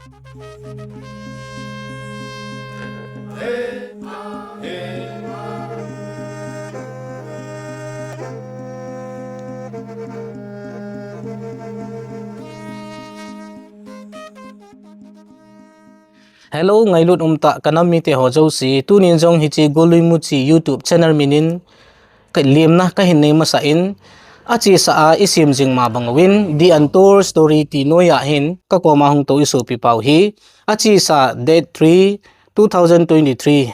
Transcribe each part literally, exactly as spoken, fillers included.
Hello, ngailut umtah ka nam mite ho jouse, tunin jong hiche Golui Muchi YouTube channel minin ka lemna kahin nei masa in, achesa a isem jing ma bang uvin, The Untold Story ti noiya hin ka koma hung tou isopi pau hi, achesa date three, two thousand twenty-three,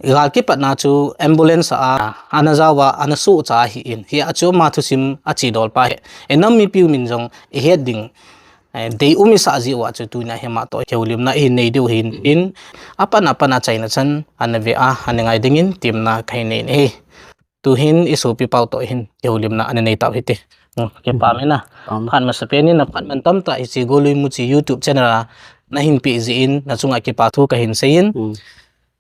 gal kipatna chu ambulance a ana jaova ana sohcha ahin, hia chu ama thusim ache dol pa hi, i nam mipiu min jong ihet ding, eh, deium isah jeh uva chu tunia hi ama toh kihoulimna ihin nei diu ahin, apan apan a chaina chan ana ve a, ana ngai dingin temna kahin nei ahi. Tuhin isopi pau toh hin kihoulimna ana nei tau hite. Hmm, kipa um in a. Phat masapen in a phat mantam tah hiche Golui Muchi YouTube channel a nahin peh jeh in nachunga kipa thu kahin sei in.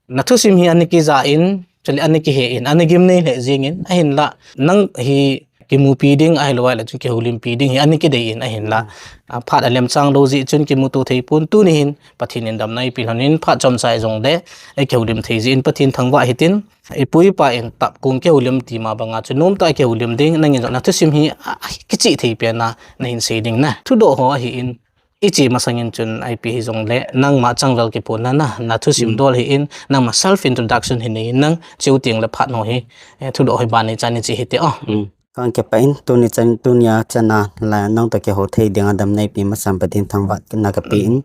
Na thusim hi ana kija in, chule ana kihe in, ana gimnei lheh jeng in, ahinla nang hi kimupi ding, ahilou le chun kihoulimpi ding hi ana kidei in, ahinla, a, phat alemchang lou jeh chun kimuto thei pon, tuni hin Pathen in damna eipeh lhon in, phat chomcha jongle ikihoulim thei jeh in Pathen thangvah hitin, ipu ipa in tapkong kihoulim ti ma banga chu nomtah a kihoulim ding, nangin jong nathusim hi, a, kichih thei pen a nahin sei ding na. Thudoh ho ahin, iche masang in chun ipi hijongle, nangma changvel kiphonna, nathusim dol hi in, nangma self introduction hi nei in, nang cheu tengle phat ho hi, eh, thudoh hi ban nei chan iche hite o. Kan kipah in, tuni chan, tunia chana la nang toh kihou thei dinga damna eipeh masang Pathen thangvahna kape in.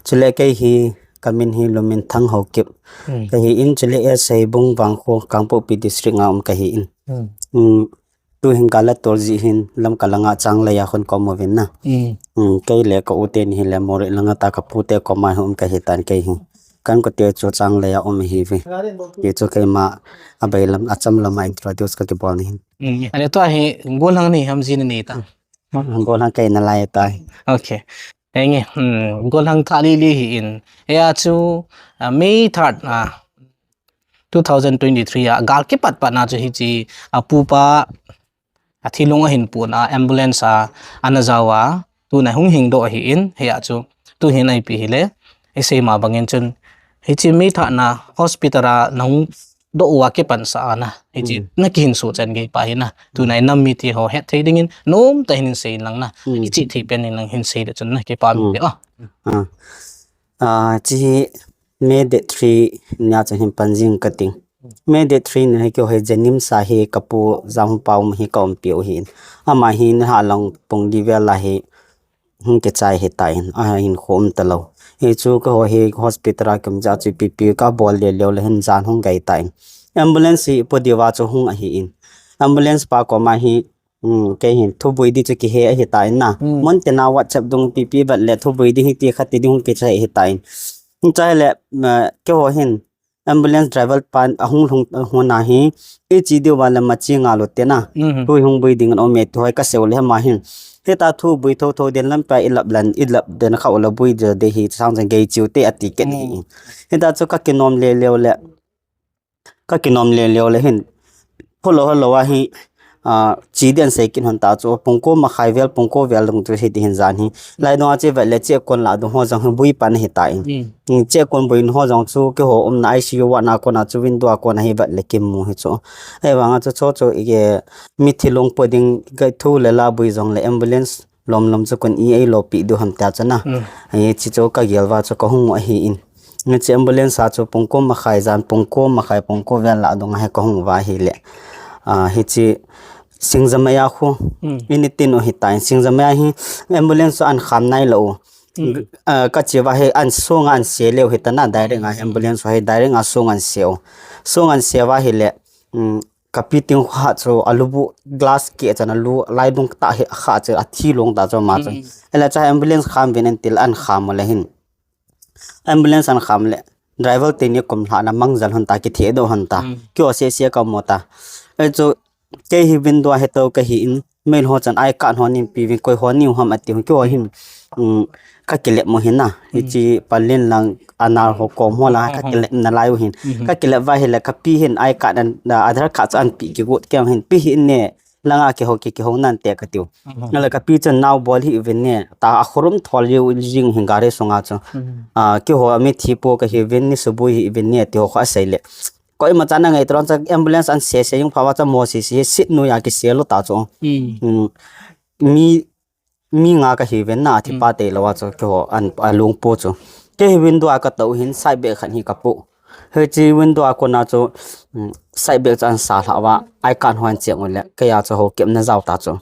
Chule kei hi kamin hi Luminthang Haokip kahi in, chule S I Bung Vangkho Kangpokpi district a um kahi in. Tuhin gal atol jeh hin Lamka langa Changlei a khun kaum uvin na. Kei le ka u teni hile Moreh langa ta, ka pu te koma hi um kahitan kei hi. Ka inkote chu Changlei a um ahiuve. Hichu keima abailam, achamlam a introduce kakibol ahin. Ahile tua hi gollhang nei ham, ji nanei ta? Gollhang kei nalai tai. Okay. Henge, gollhang thah lili hi in. Hia chu, ah, May third, ah, two thousand twenty-three a gal kipat patna chu hiche, apupa athilong ahin pon a ambulance a ana jaova, tuna hung hingdoh ahin, hia chu tuhin ipi hile, isei ma bangin chun, hiche May thah na hospital a nahung doh uva kipansah a na, hiche nakihinso chan geipa hi na, tuna inam mite ho het thei dingin nomtah hin sei in lang na, ichih thei pen in lang hin sei le chun na, kipa um te o. Hiche hi May date three nia chu hin pan jing kating. May date three nia hi keiho hi JNIMS a hi kapu Janghupao hi kaumpiu ahin. Ama hi nilhah lang pung li vel a hi hung kichai ahitan, ahinkho um talou. Hichu keiho hi hospital a kium jeh a chu ipi ipi kabol leleu le hin jan hung geitan. Ambulance hi ipo diuva chu hung ahin. Ambulance pa koma hi kei hin thubui di chu kihe ahitan na. Muntina WhatsApp dung ipi ipi vet le thubui di hiti khati ding hung kiche ahitan. Hiche hile keiho hin ambulance driver pan ahung lhung hon a hi, iche diuva le machi ngal u te na. Thu hung bui ding in aume ti ho hi kasei u le ama hin, hita thubui thotho den lampi a ilap lan, ilap den kha u le bui ding hi sang jeng gei cheu te ati kit ahi. Hita chu kakinom leleu le, kakinom leleu le hin, helou helou a hi, che din sei kit hon ta chu, pung ko makhai vel, pung ko vel dung chu hiti hin jan hi. Lai dunga che vet le chekon lah dung ho jong hi bui pan ahitan. Chekon bui ho jong chu keiho umna ICU ward na kona chu window a kona hi vet le kimu hi chu. Ahivanga chu chu chu mithi lungpo ding thu le la bui jongle ambulance lomlom chu kon i eilopi diu ham tia chu na. Hiche chu kagel uva chu kahung u ahin. Hiche ambulance a chu pung ko makhai jan, pung ko makhai, pung ko vel lah dunga hi kahung uva ahile, hiche Singjamei a khu ini tin u ahitan. Singjamei a hi ambulance chu ahin kham nailou u. Kache uva hi ahin songa ahin se leu ahitan na, direct a ambulance u hi direct a songa ahin se u. Songa ahin se uva ahile, kapi ting kha chu alubu glass keh chan alu lai dung tah hi akha chu athilong ta chu ama chu. Ahile chu ambulance kham uvin ahin til, ahin kham u le hin, ambulance ahin kham le driver teni kum lhah na mangjal hon ta, kithehdoh hon ta. Keiho sese kamu ta. Ahi chu kei hi window a hitou kahin, mei ho chan I card ho neipe uvin, koi ho neiu ham ati u hin, keiho hin kakilep u hin na. Hiche Palin lang, Anar ho kom ho la kakilep nalai u hin. Kakilep uva ahile kapi hin I card, Aadhaar card chu ahin pe kigot kei u hin, pe hih in ne, langa kihou ki, kihou nante katiu. Ahile kapi chun nao bol hih uvin ne, ta akhurum thol jing hin gari sunga chu. Ah, kihou amithi po kahiuvin, ni subui hih uvin ne, tiho kho asei le. Koima chan angai tron cha ambulance an sese jing phawa cha mo sese seat noiya kisel u ta chu. Mi mi nga kahiuvin na, athi pa tei lou a chu, kihou an, alung po chu. Kei hi window a katou hin side bag khat hi kapo. Hiche window a kona chu, side bag chu an sa lhah uva, I card ho an cheng u le, kei a chu hou kep na jao ta chu.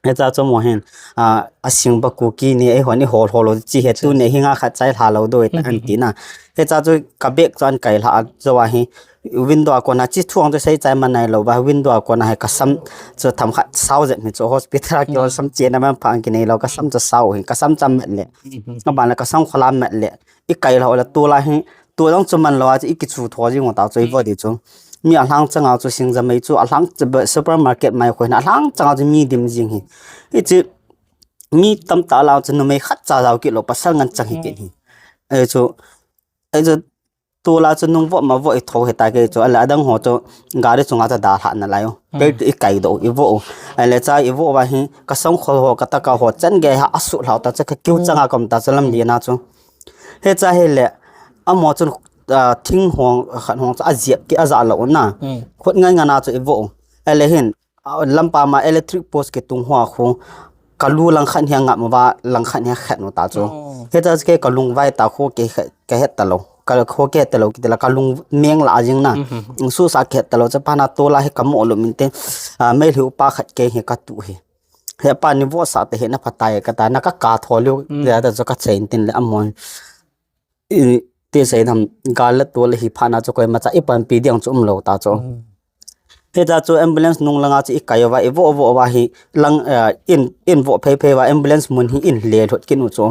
Hicha chu mo hin, a, asing ba Kuki ni, eihon ihol hol u chi he tu ne hi nga khat chai lha lou doi ta an ti na. Hicha chu ka bag chu an kai lhah a jou a hi, window a kona chi thuang chu sei chai man nai lou ba, window a kona hi kasam chu tham khat sao jet mi chu hospital a kihol sam chena man pha ang kinei lou, kasam chu sao hin, kasam chu mat le. Aban le kasam khola mat le. I kai lhah le tol a hi, tol jong chu man lou a chu i kichu tho jing u ta chu i vo di chu. Mi alhang changa chu singjamei chu alhang supermarket mai khu hin alhang changa chu mi dim jing hi. Hiche mi tamtah la chu numei khat cha jao kit lou pasal ngen chang hi kit hi. Ei chu, ei chu tol a chu nung vo ma vo i tho hita kei chu, ahile adang ho chu gari chunga chu dalha nalai u. Kei chu i kai doh u, i vo u. Ahile cha i vo uva hi, kasam khol ho, kataka ho, chan gei ha, asu lhau ta chu kakiu changa kom ta chu lamlen a chu. Hicha hile, amaho chun, ah, thing ho, khat ho chu ajep ki aja lou u na. Khut ngai ngan a chu i vo u. Ahile hin, ah, lampa ma electric post kitung hoa khu, kalu langkhat hi angap uva, langkhat hi akhen u ta chu. Hicha chu kei kalung vai ta khu kei he, kahet ta lou. Ka khu kihet ta lou kiti la kalung meng la jing na. Susa kihet ta lou, chuphat na tol a hi kamo lum inte, ah, Meitei upa khat kei hi katu hi. Hepa ni vo sa te hi na phatai kata, na kaka tho lou, le ta chu kachen tin le amon. I, ti sei nam, gal le tol hi phat na chu koima cha i panpi ding chu um lou ta chu. Hicha chu ambulance nung langa chu i kai uva, i vo vo uva hi lang, eh, in, in vo phei phei uva ambulance mun hi in le lhut kit u chu.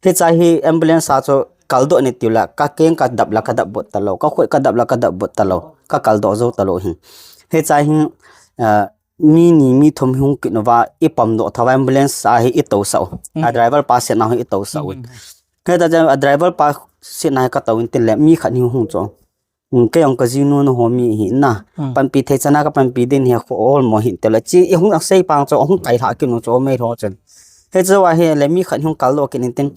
Hicha hi ambulance a chu kaldoh ni tiu la, kakeng kadap la kadap bot ta lou, kakhut kadap la kadap bot ta lou, kakaldoh jou ta lou hi. Hicha hi, eh, mi ni mi thum hung kit uva, i pamdoh tha uva ambulance a hi i tousah u. A driver pa seat na hi i tousah u. Hicha chu a driver pa seat na hi katou in tin le mi khat hi hung chu. Kei jong kajinu na ho mi hi na. Panpi thei chana kapanpi din hi hol mo hin te le. Chi i hung sei pang chu hung kai lha kit u chu mei lho chun. Hichu ahile mi khat hung kaldoh kit in tin,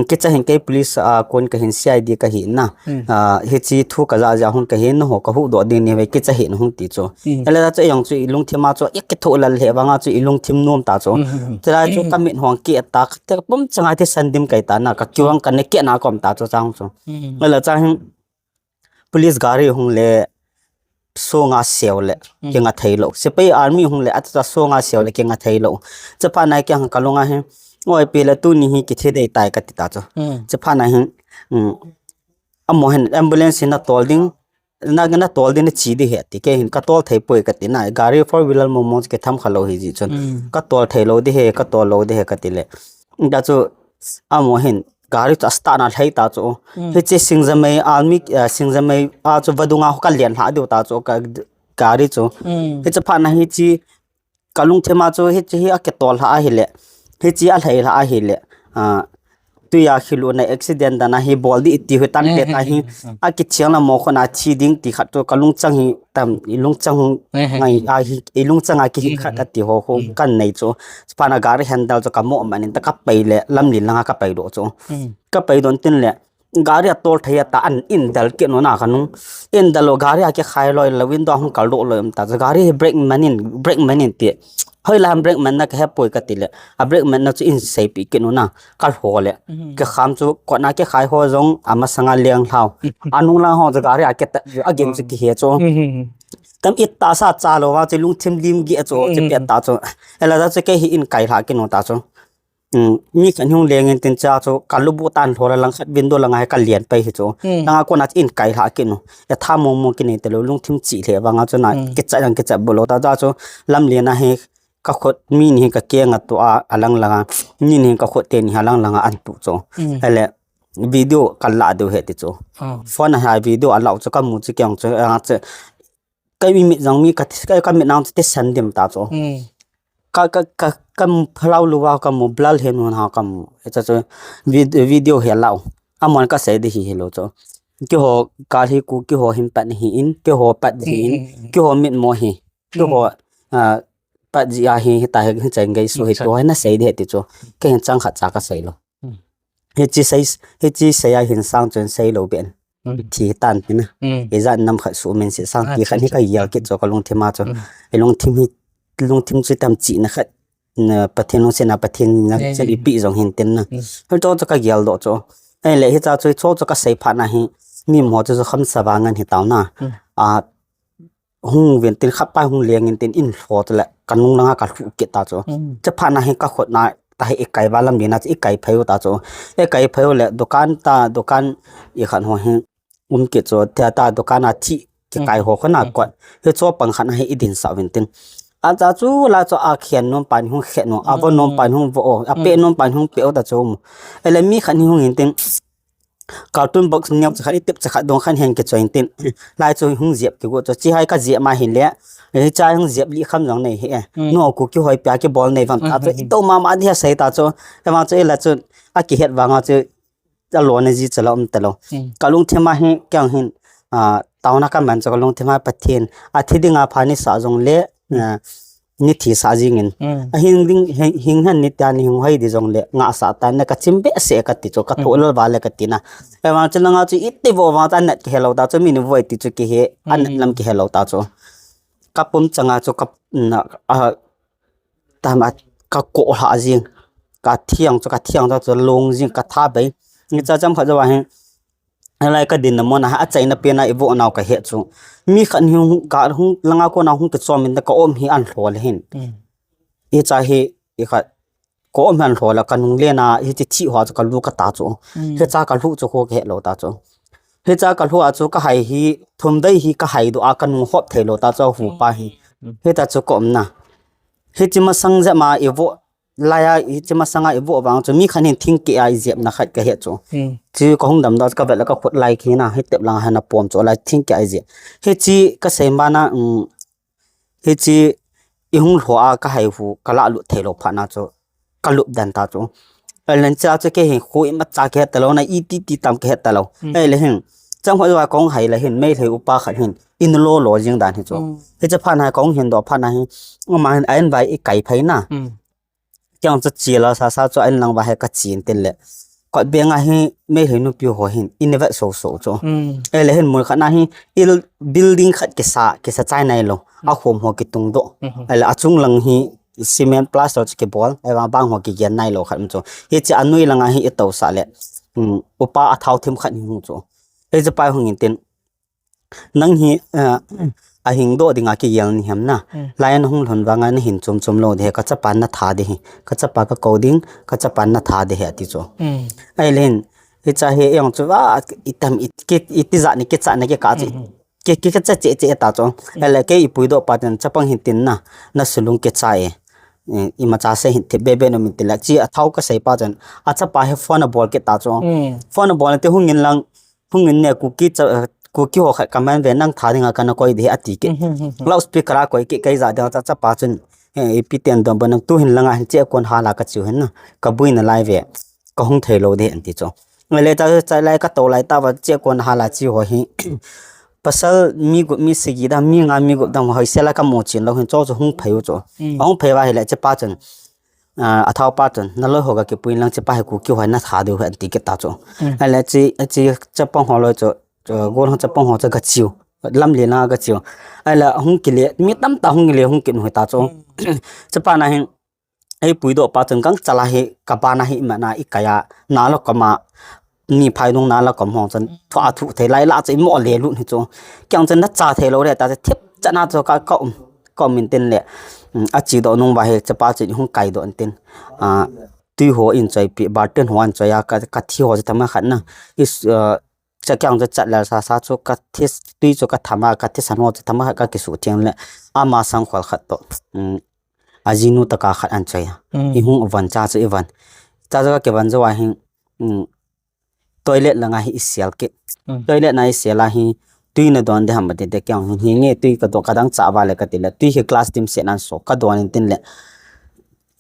kicha hin kei police a kon kahin C I D kahi na. Ah, hichi thu kaja ja hung kahin na ho kahuhdoh ding ni ve kicha hin hung ti chu. Ahile ta chu i jong chu i lungthim a chu i kithoh lal le vanga chu i lungthim nom ta chu. Chulai chu kamit hung ki ta te pum changa thisan dim kai ta na kakiu ang kane ke na kom ta chu chang chu. Ahile cha hin Police gari hung le, songa seu le, kinga thei lou. Sepai army hung le, ata songa seu le, kinga thei lou. Chuphat na kei hang kalunga hi, oi pi le tuni hi kithi dei tai kati ta chu. Chuphat na hi, amaho hin ambulance hi natol ding, na, natol ding nachi ding ahi ati. Kei hin katol thei poi kati na, gari four wheeler momo kitham kha lou hi ji chun. Katol thei lou ding ahi, katol lou ding ahi kati le. Ta chu, amaho hin, gari chu astart na lhai ta chu. Hiche Singjamei army, eh, Singjamei a chu vadunga ho kalen lha diu ta chu ka gari chu. Hiche phat na hiche kalungthim a chu hiche hi akitol lha ahile. Hiche alhai lha ahile. Ah, tuia khiluna accident dan a hi bol ding iti hu tan pe ta hi. Akicheng na mo khona thi ding ti khat chu kalungchang hi tam ilungchang ngai a hi ilungchang a kihi khat ati ho ho kan nei chu. Chuphat na gari handle chu kamo man in ta kapai le lamlen langa kapai doh chu. Kapai doh tin le gari atol thei ata an in dal kit u na kanung. In dal lou gari akikhai lou le window hung kal doh lou um ta chu. Gari hi brake man in, brake man in ti. Hoilam brake man na kahe poi kati le. A brake man na chu in seipi kit u na. Kalho le. Kikham chu kona kikhai ho jong amasanga leng lhau. Anung lang ho chu gari akita, agin chu kihe chu. Tam it ta sa cha lou va chu lungthim lim gi chu, chu pet ta chu. Ela da chu kei hi in kai lha kit u ta chu. Mi khat hung leng in tin cha chu, kalubu tan lho la lang khat window langa hi kalen pai hi chu. Langa kona in kai lha kit u. Ya tha mong mong kinei te lou, lungthim chi le vanga chu na, kicha jang kicha bol lou ta da chu, lamlen a hi, kakhut mi ni hi kakeng a tu a, alang langa, mi ni hi kakhut teni hi alang langa an tu chu. Hele, video kala diu ahi ti chu. Phone a hi video ala chu kamu chu keng chu, a chu, ka mit jong mi ka, ka, ka mit nang chu thisan dim ta chu. Ka, ka, ka, kamu phalau lou va kamu blur he nu na kamu. Hiche chu vid-, video hi alau. Amon kasei ding hi hilou chu. Keiho kal hi ku, keiho hin pat hi in, keiho pat hi in, keiho mit mo hi. Keiho, ah, pat ji a hi, hita hi, hi chang gei su hi, tu hai na sei de ti chu. Kei hin chang khat cha ka sei lou. Hichi sei, hichi sei a hin sang chun sei lou ben. Thi tan tina. Ijat nam khat su min si sang ti khat hi ka yel kit chu ka lungthim a chu. I lungthim hi, lungthim chu tam chi na khat. Na Pathen lungset na Pathen na chen ipi jong hin tin na. Hoi to chu ka gel doh chu. Ei le hicha chu, chu chu ka sei phat na hi. Mi mo chu kham sa va ngan hi tau na. A, hung ven tin khat pa hung leng in tin in lho chu le ka nung langa ka lhu kit ta chu. Che phat na hi ka khut na ta hi i kai va lam di na chu i kai phai u ta chu. I kai phai u le dukan ta, dukan i khan ho hi um kit chu, tia ta dukan a thi ki kai ho khona kot. Hi chu pang khat na hi i din sa ven tin. A cha chu la chu a khian nom pan hung khian nom, a vo nom pan hung vo, a pe nom pan hung pe u ta chu. Ei le mi khat hi hung in tin. Carton box neo cha khat i tep cha khat dong khan hen ke choi tin. Lai chu hung jep ki go chu. Chi hai ka jep ma hin le. Hi cha hung jep li kham jong nei hi e. No ku ki hoi pia ki bol nei vam ta chu. I to ma ma di ha sei ta chu. Ka ma chu i la chu a ki het vanga chu a lo ne ji cha lo um ta lo. Ka lungthim a hi kyang hin. A, tauna ka man chu ka lungthim a Pathen. A thi ding a pha ni sa jong le. A, ni thi sa jing in. A hing ding, hing, hing han ni ta ni hung hai di jong le. Nga sa ta na ka chim be se ka ti chu. Ka tho lal va le ka ti na. Ka ma chu langa chu i ti vo va ta nat ki hello ta chu mi ni voi ti chu ki he. A nat lam ki hello ta chu. Ka pum changa chu ka na, a, tam a ka ko ha jing. Ka thiang chu ka thiang ta chu long jing ka tha bei. Ni cha cham kha jo wa hin. Lai ka din na mo na ha, a chaina pe na i vo nau ka he chu. Mi khat hi hung ka hung langa ko na hung ki chom in ka om hi an lho le hin. I cha hi i khat ko om han lho la ka nung le na hi chi thi ho chu ka lu ka ta chu. Hi cha ka lu chu ko ke lo ta chu. Hi cha ka lu a chu ka hai hi thum dai hi ka hai do a ka nung hop thei lo ta chu hu pa hi. Hi ta chu ko om na. Hi chi ma sang ja ma i vo Lai a, i chi masanga i vo vang chu mi khat hin thing ke a i jep na khat ka he chu. Chu ka hung dam da ka vet la ka khut lai khi na, hi tep lang hana pom chu lai thing ke a i jep. Hi chi ka sei ma na, um, hi chi i hung lho a ka hai hu, ka la lut thei lo pha na chu. Ka lup dan ta chu. Alen cha chu ke hin khu i ma cha ke ta lo na i ti ti tam ke ta lo. Ei le hin. Chang ho wa kong hai la hin, mei thei upa khat hin. In lo lo jing dan hi chu. Hi cha pha na kong hin do pha na hin. Uma hin a en vai i kai phai na. Kiang chu chi la sa sa chu a en lang va he ka chin tin le. Kot beng a hi mei he nu pi ho hin in vet so so chu. Ei le hin mun khat na hi il building khat kisa, kisa chai nai lo. A khom ho ki tung do. Ei le a chung lang hi cement plaster chu ki bol. Ei va bang ho ki gen nai lo khat chu. Hi chi a nui lang a hi i to sa le. Upa a thau thim khat hi hung chu. Ei cha pai hung in tin. Nang hi, eh, a hing do dinga ki gel ni hem na. Lai na hung lhon vanga na hin chom chom lo de he, ka chapa na tha de he. Ka chapa ka ko ding, ka chapa na tha de he ati chu. Ai len, i cha he yang chu va, i tam i ki, i ti za ni ki cha na ki ka chi. Ki, ki ka cha che che ta chu. Ai le ke i pui do pa ten chapang hin tin na, na sulung ki cha e. Eh, i ma cha se hin thip be be no min ti la chi a thau ka sei pa chen. A chapa he phone a bol ki ta chu. Phone a bol te hung in lang, Hung in ne Kuki cha, Kuki ho khat ka man ve nang tha dinga kana koi de ati ke. Loudspeaker a koi ke kai za dinga cha chapa chun. Eh, ipi ten don ba nang tu hin langa hin che kon hala ka chiu hin na. Ka bui na lai ve. Ka hung thei lo de anti chu. Ngai le ta cha lai ka to lai ta va che kon hala chi ho hi. Pasal mi gup mi sigi da mi nga mi gup dang hoi se la ka mo chin lo hin cho chu hung phei u chu. Hung phei va hi le chapa chun. A, a thau pa chun, na loi ho ka kipui lang chapa he Kuki ho na tha deu he anti ke ta chu. Ai le chi, chi chapang ho loi chu, chu gol ho chapang ho chu ka chiu. Lam le na ka chiu. Ai le hung ki le, mi tam ta hung le hung ki nu he ta chu. Chapa na hin, ei pui do pa chun kang chala he, ka pa na he ma na i kaya, na lo ka ma, Ni phai nung na la kom hong chan, thu a thu thei lai la chu i mo le lut hi chu. Kiang chan na cha thei lo le ta thip chana chu ka, ka um, ka um in tin le. Mm, a chi do nung ba he chapa chu hung kai do an tin. A, tui ho in choi pi, barten ho an choi a, ka, ka thi ho chu thama khat na. Is, uh, cha kiang chu chat la sa sa chu ka thi, tui chu ka thama, ka thi san ho chu thama khat ka kisu thiang le. Ama sang khol khat to. Mm, a jinu taka khat an choi a. Mm. I hung van cha chu i van. Cha chu ka ke van jo a hin. Mm, toilet langa hi i sial kit. Mm. Toilet na i sial a hi, tui na don de ham ti de kiang hin, hi nge tui ka do ka dang cha va le ka ti le, tui hi glass dim se nan so, ka don in tin le.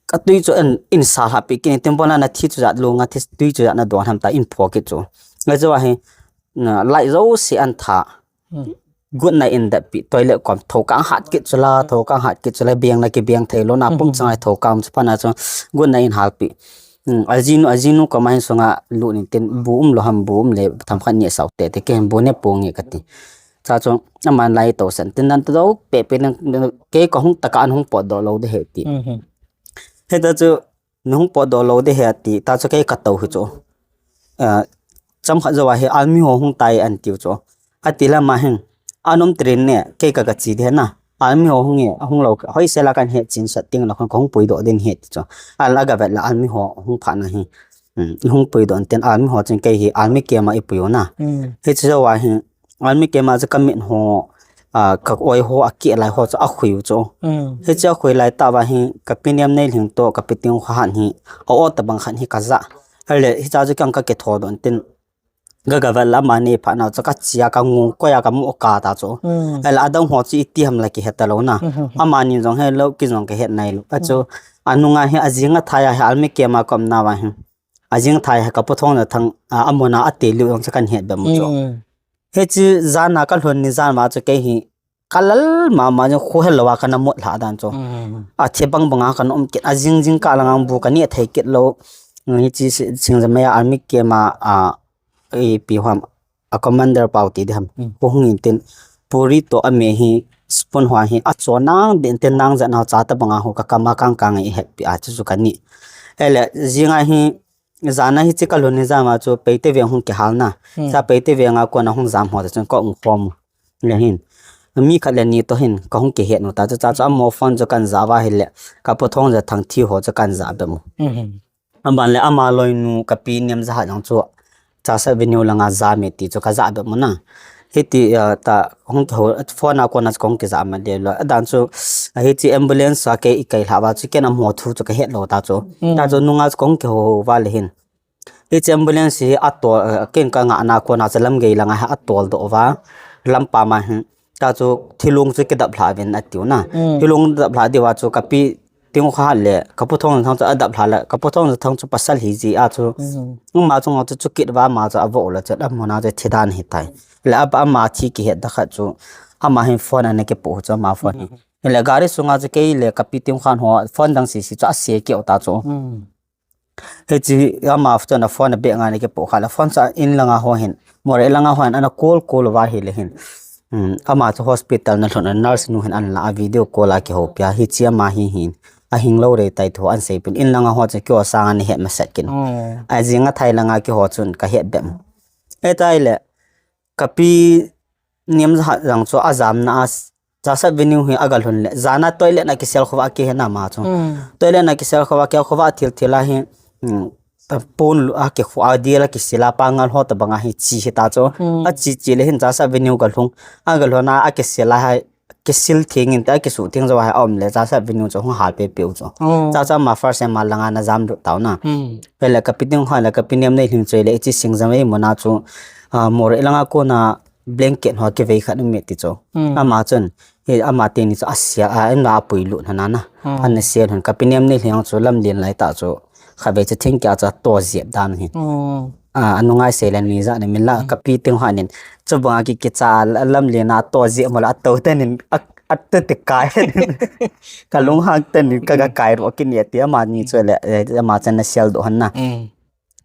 Ka tui chu in, in sa ha pi kin tin bona na thi chu jat lu nga thi tui chu jat na don ham ta in pho kit chu. Ngai chu a hi, na, lai zo se an tha. Mm. good night in dap pi, toilet kom thokang hat kit chu la, thokang hat kit chu la, beng la kibeng thei lou na, pum chang ai thokang chu pana chu good night in hal pi. Hmm, ajinu, ajinu koma hin sunga lut in tin bu um lou ham, bu um le tham khat ni sau te te, kei hin bu ne pu nge kati. Cha chu aman lai to san tin dan to pe pe nang, kei ka hung taka an hung potdoh lou de he ti. Heta chu na hung potdoh lou de he ti, ta chu kei ka to hi chu. Ah, cham khat jou a hi army ho hung tai an tiu chu. Ati lama hin, anom train ne, kei ka ka chi de na. Army ho hung e, hung lou, hoi sela kan he chin sat ting la kan hung puidoh den he ti chu. Al aga vet la army ho hung pha na hi. Hmm, hung puidoh ten army ho chin kei hi army camp a i pui u na. Hi chu jou a hi, army camp a chu ka mit ho, ah, ka oi ho, a ki lai ho chu a khui u chu. Hi chu a khui lai ta va hi, ka pi niam nei hling to, ka pi ting kha han hi, a o ta bang khan hi ka za. Ale, hi cha chu kang ka ke tho don tin, ga ga vel ama ni pha na chu ka chia ka ngung ko ya ka mu ka ta chu. Ale, adang ho chu i ti ham la ki he ta lou na. Ama ni jong he lou, ki jong ka he nai lou. A chu, anunga hi a jing a thai a hi army camp a kom na va hi. A jing thai hi ka pu thong na thang, a, a mona a te liu jong chu kan he be mu chu. He chu jan a ka lhun ni jan va chu kei hi, ka lal mama jong khu he lou a ka na mut lha dan chu. A thi bang bang a ka na um kit, a jing jing ka lang ang bu ka ni thei kit lou. Hi chi si-, Singjamei a army camp a, a, i pi ham, a commander pau ti de ham. Khu hung in tin, puri to a me hi, spoon hua hi, a cho nang din tin nang ja na cha ta bang a hu ka kama kang kang i het pi a chu chu ka ni. Ele, jing a hi, Jan a hi chi ka lhun ni jam a chu Peite veng hung kihal na. Cha Peite veng a kon a hung jam ho ta chun ka um khom le hin. Mi khat le ni to hin ka hung kihet nu ta chu cha chu amo phone chu kan ja va hi le. Ka pu thong ja thang thi ho chu kan ja be mu. Aban le ama loi nu ka pi niam ja ha jong chu cha sa venue langa ja me ti chu ka ja be mu na. Hiti, ah, ta hung kiho, phone a kon a chu ka hung kija ma le lo. Adan chu, ah, hichi ambulance a kei i kai lha va chu ken amo thu chu ka het lo ta chu. Ta chu nunga chu ka hung kiho va le hin. Hichi ambulance hi a tol, ah, ken ka nga na kon a chu lam gei langa hi a tol do va. Lam pa ma hin. Ta chu thilung chu kidap lha vin a tiu na. Thilung dap lha di va chu ka pi Ting kha le, ka pu thong thang chu a dap lha le, ka pu thong thang chu pasal hi ji a chu. Ma chu nga chu chu kit va ma chu a vo la chu, a mona chu thi dan hi tai. Le a ba ma thi ki het da kha chu. Ama hin phone a ne ke pu chu ama phone hi. Le gari sunga chu kei le ka pi ting khan ho, phone dang si si chu a se ke ta chu. He chi ama chu na phone a be nga ne ke pu kha le phone cha in langa ho hin. More langa ho hin ana call call va hi le hin. Hmm, ama chu hospital na lhun a nurse nu hin an la a video call a kiho pia hi chi ama hi hin. A hing lo re tai thu an sei pin in langa ho chu kio sang an het ma set kin. A jing a thai langa kiho chun ka het bem. E tai le ka pi niam ja jang chu a jam na a s-, cha sa venue hi a ga lhun le. Jana toilet na kisel khova ki he na ma chu. Toilet na kisel khova ki khova thil thil a hi. Hmm, a pon lu a ke khu a dia la kisila pa ngal ho ta banga hi chi hi ta chu. A chi chi le hin cha sa venue ka lhung. A ga lhona a kisila hai kisil thing in ta kisu thing zo hai om le cha sa venue chu hung hal pe pe u chu. Cha cha ma first ma langa na jam du tau na. Pe le ka pi ding ha le ka pi niam nei hling choi le chi sing jam ei mo na chu. A mo re langa ko na blanket ho ki vei khat mi ti chu. Ama chun He ama teni chu a sia, a, en la a pui lut hana na. An na sia hun ka pi niam nei hling chu lam lien lai ta chu. Kha ve chu thing kia chu a to ziep dan hin. A, a nungai sei le ni ja ne min la ka pi ting ha nin. Chu banga ki ki cha la lam lien a to ziep mo la a to te nin a, a te te kai. Ka lung hang te nin ka ga kai ro ki ni ti ama ni chu le, eh, ama chan na sial do han na.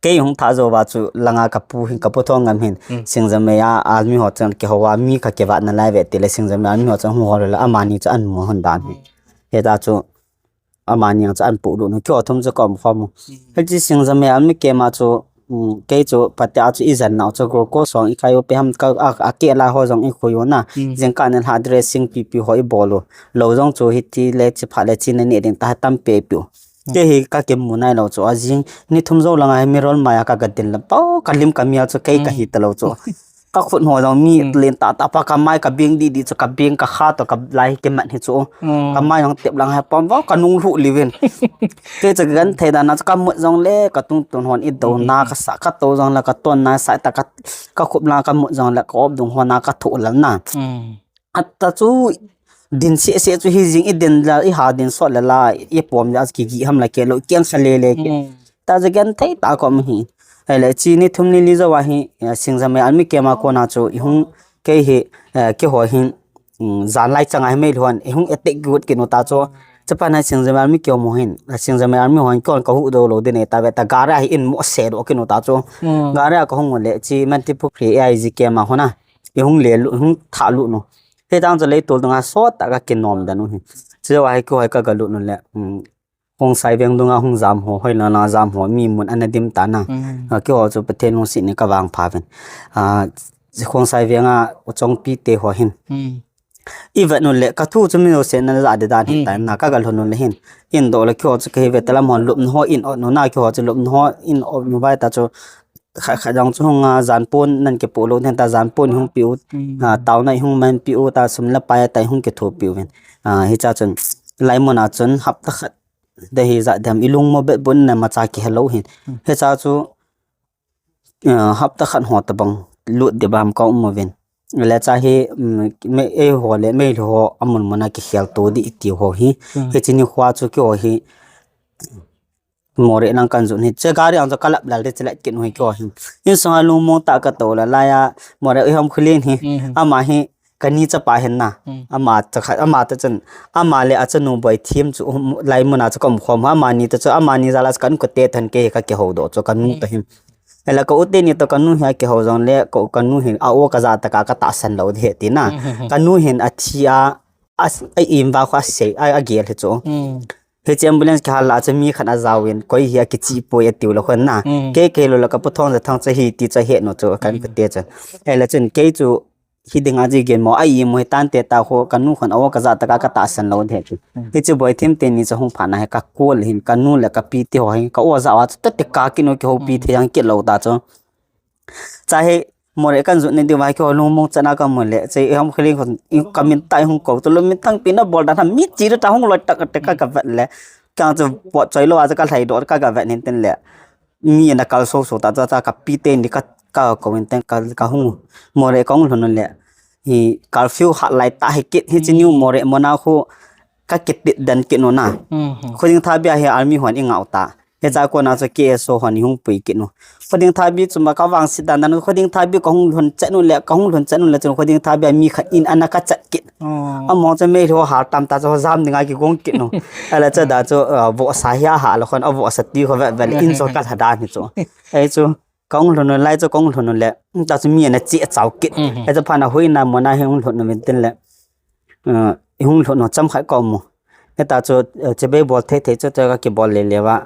Kei hung tha zo va chu langa ka pu hin, ka pu thong ngam hin. Sing jam mei a, a mi ho chang ke ho va mi ka ke va na lai ve ti le sing jam mei a mi ho chang hung ho le ama ni chu an mu hon dan hin. He ta chu ama ni ang chu an pu lu nu kyo thum chu kom khom. He chi sing jam mei a mi ke ma chu, um, kei chu pate a chu i jan nau chu gro ko song i kai u pe ham ka a, a ke la ho jong i khu yu na. Jeng ka ne la dressing pi pi ho i bol u. Lo jong chu hi ti le chi pha le chi na ni ding ta tam pe pi u. Kei hi ka kimu nai lo chu, a jing ni thum jou langa hi mirror mai a ka ga din la, pau ka lim ka mial chu kei ka hi ta lo chu. Ka khut ho jong mi len ta ta pa ka mai ka beng di di chu ka beng ka kha to ka lai ki mat hi chu. Ka mai jong tep lang ha pom va ka nung lhu li vin. Kei chu gan thei dan na chu ka mut jong le ka tung tun hon i do na ka sa ka to jong le ka ton na sa ta ka, ka khup la ka mut jong le ka op dung ho na ka thu la na. Ata chu din se se chu hi jing i din la, i ha din sot la la, i pom ja ki gi ham la ke lo, kiang sa le le ke. Ta ja gan thei ta kom hi. Hele chi ni thum ni li ja wa hi, ya sing ja me an mi ke ma ko na chu, i hung Kei hi, eh, keiho hin, um, jan lai chang a hi Meitei hon, i hung attack got kit u ta chu. Chapang a Singjamei Army kihou mo hin, a Singjamei Army hon kihon ka huhdoh lou ding nei ta ve ta gari a hi in mo se doh kit u ta chu. Gari a ka hung u le chi Mantripukhri A I G camp a hon a. I hung le lu, hung tha lu no. He tang chu lei tol dang a sot ta ka kinom dan u hi. Chu a hi kihoi ka ga lu no le. Um, Khongsai veng dunga hung jam ho, hoi la na jam ho, mi mun ana dim ta na. A, keiho chu Pathen lungset in ka vang pha ven. A, Khongsai venga u chongpi te ho hin. I vet nu le, ka thu chu mi lo se na ja de dan hin ta na, ka ga lhon nu le hin. In do le keiho chu ka hi ve ta lam hon lup nu ho in o nu na keiho chu lup nu ho in o nu vai ta chu kha, kha jong chu hung a jan pon nan ke po lo den ta jan pon hung pi u. A, tau na hung man pi u ta sum la pai ta hung ke thu pi u ven. A, hi cha chun lai mun a chun hap ta khat. Dei hi ja dem i lung mo bet bun na ma cha ki hello hin. He cha chu, eh, hapta khat ho ta bang lut de bam ka um mo ven. Le cha hi, mm, me, ei ho le, Meitei ho, amun mun a ki khel to di i ti ho hi. He chi ni khua chu keiho hi, Moreh lang kan jun hi. Che gari ang chu ka lap lal de che let kit nu hi keiho hi. In sung a lung mo ta ka to la la ya, Moreh i hom khulin hi. Ama hi, ka ni chapa hin na. Ama cha khat, ama ta chun, ama le a chanu Boithim chu, um, lai mun a chu ka um khom. Ama ni ta chu, ama ni jal a chu kan ko te than kei ka kihou doh chu, ka nu ta hin. Ela ka u te ni to ka nu hi a kihou jong le, ka, ka nu hin, a o ka ja ta ka, ka tahsan lou de ti na. Ka nu hin a thi a, a s-, a im va kho a sei, a, a gel hi chu. He chi ambulance ki hal la chu mi khat a jao in, koi hi a kichi poi a tiu la khon na. Kei kei lo la ka pu thong ja thang chu hi ti chu he no chu, kan ko te chu. Ela chun kei chu, hi ding a ji gen mo, a i mo hi tan te ta kho, ka nu khon a o ka ja ta ka, ka tahsan lou de chu. Hi chu Boithim te ni chu hung pha na hi ka kol hin, ka nu le ka pi te ho hin, ka o ja wa chu ta te ka ki no kihou pi the yang ki lou ta chu. Cha hi, Moreh kan jun ni di wa keiho lung mong cha na ka mo le, che i hom khling khon, i ka min ta i hung ko, to lo min tang pi na bol da na, mi chi ta hung loi ta ka te ka ka vet le. Ka chu pot choi lo a chu ka hlai do ka ka vet hin ten le. Mi na kal so so ta cha cha ka pi te ni ka ka ko in ten ka, ka hung Moreh ka hung lhon le. Hi curfew hat lai ta hi kit hi chi niu Moreh mo na khu ka kit tit dan kit no na. Khu ding tha bia hi army hon i ngau ta. He cha ko na chu K S O hon i hung pui kit no. Khu ding tha bi chu ma ka vang sit dan dan khu ding tha bi ka hung lhon chet no le ka hung lhon chet no le chu khu ding tha bia mi khat in ana ka chat kit. Amo chu Meitei ho hal tam ta chu jam ding a ki gong kit no. Ala cha da chu, uh, vo sa hi a ha la khon a vo sa ti kho ve ve le in chu ka lha dan hi chu. Ei chu. Ka hung lhun u lai chu ka hung lhun u le, ta chu mi ana chi a chau kit. He chu pha na hui na mo na hi hung lhun u min tin le. Uh, i hung lhun u cham khai ka um u. He ta chu, uh, che bei bol thei thei chu, chu ka ki bol le le va.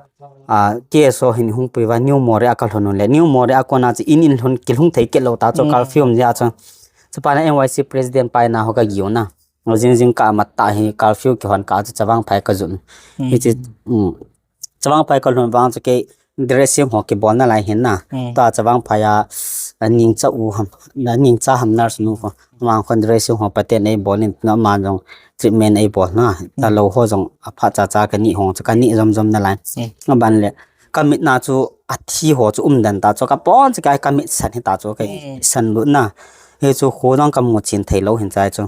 Uh, K S O hin hung pui va New Moreh a ka lhun u le. New Moreh a ko na chu in in lhun ki lhung thei kit lo ta chu curfew um ja chu. Chu pa na N Y C president pai na ho ka giu na. Jing jing ka mat ta hi curfew ki hon ka chu Chavang Phai ka jun. Hi chi, um, Chavang Phai ka lhun vang chu kei dressing ho ki bol na lai hin na. Ta Chavang Phai a, a ning cha u ham, na ning cha ham nurse nu ko. Mang khon dressing ho paten ei bol in na ma jong treatment ei bol na. Ta lo ho jong a pha cha cha ka ni ho chu ka ni jom jom na lai. A ban le ka mit na chu a thi ho chu um dan ta chu ka pon chu ka ka mit san hi ta chu ka san lut na. He chu kho jong ka mu chin thei lo hin chai chu.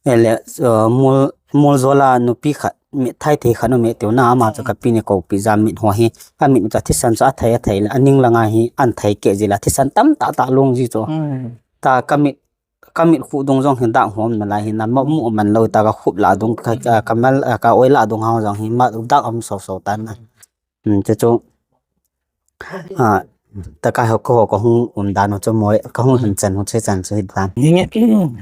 Ele, uh, mul, mul jola nupi khat, mi thai thei khat nu mi tiu na ama chu ka pi ni ko pi ja mit ho hi. Ka mit cha thisan chu a thei a thei le, a ning langa hi an thei ke ji la thisan tam ta ta lung ji chu. Ta ka mit, ka mit khu dung jong hin dang hom na lai hin na ma mu man lo ta ka khup la dung ka, ka, ka mal, ka oi la dung ha jong hin ma dang om so so ta na. Um, chu chu, a, ta ka ho ko ka hung um dan ho chu mo, ka hung hin chan ho che chan chu hi dan. Ni nge,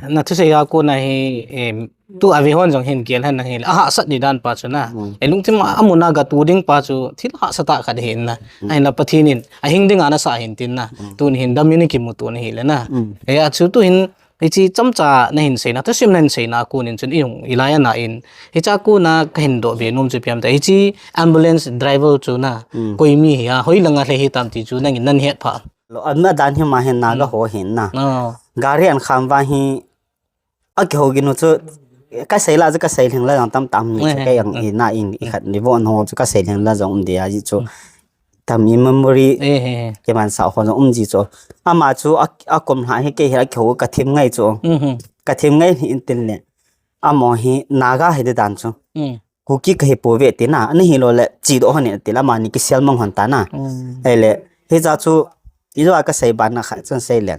na thu se ya ko na hi, em, tu a ve hon jong hin kiel han na hi, a hahsat ni dan pa chu na. E lungthim a, a mun a ga tu ding pa chu, thil hahsa ta khat hi na. Ai na Pathen in, a hing ding a na sa hin tin na. Tu ni hin dam ni ki mu tu na hi le na. E a chu tu hin, Hichi chamcha na hin seina, thusim na hin seina kunin chun i hung i lai ana in. Hicha kuna ka hin doh ve nom chu piam ta. Hichi ambulance driver chu na, koi mi hi a, hoi langa hle hi tam ti chu nangin nan het pha. Lo, a na dan hi ma hin na ka ho hin na. Gari an kham va hi, a ki ho ginu chu, ka sei la chu ka sei lhing la jong tam tam ni chu ka yang i na in i khat ni vo no chu ka sei lhing la jong um dia ji chu. Tam i memory ke man sa ho jong um ji chu. Ama chu a, a kom hla hi ke hi a kho ka thim ngai chu. Ka thim ngai hi in tin le. Amo hi Naga hi de dan chu. Kuki ka hi po ve ti na. Ani hi lo le chi do ho ni ti la ma ni ki sel mang hon ta na. Ei le. Hi cha chu i jo a ka sei ban na kha chun sei le.